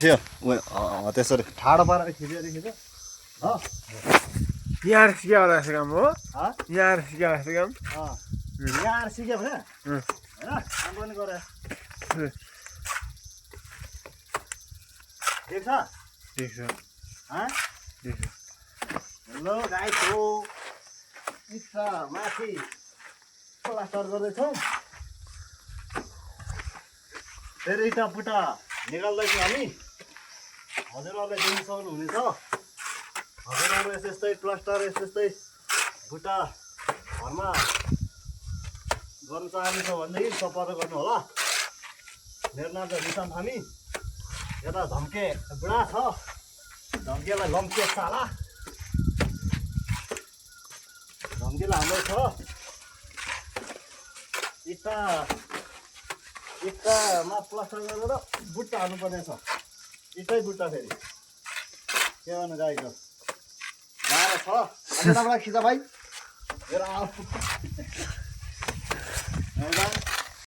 थियो त्यसरी ठाडो पारेर खिच्यो हो यहाँ सिक्या होला यस्तो काम हो हाँ? यहाँ सिक्या यस्तो काम यहाँ आएर सिक्यो भने होइन काम पनि गरे ठिक छ ठिक छ हाँ? ठिक छ हेलो गाइस हो इच्छा माथि प्लास्टर गर्दैछौँ फेरि इँटा पुटा निकाल्दैछौँ हामी हजुरहरूले देख्न सक्नुहुनेछ हजुरहरू यस्तै प्लास्टर यस्तै बुट्टा घरमा गर्नु चाहनुहुन्छ भनेदेखि सम्पर्क गर्नु होला मेरो नाम चाहिँ रिसाम थामी यता धम्के बुढा छ धम्केलाई लम्के साला धम्केलाई हाम्रो छ इट्टामा प्लास्टर गरेर बुट्टा हाल्नुपर्ने छ इट्टै बुट्टा फेरि के गर्नु गाईको गाह्रो छ अनि तपाईँलाई खिचा भाइ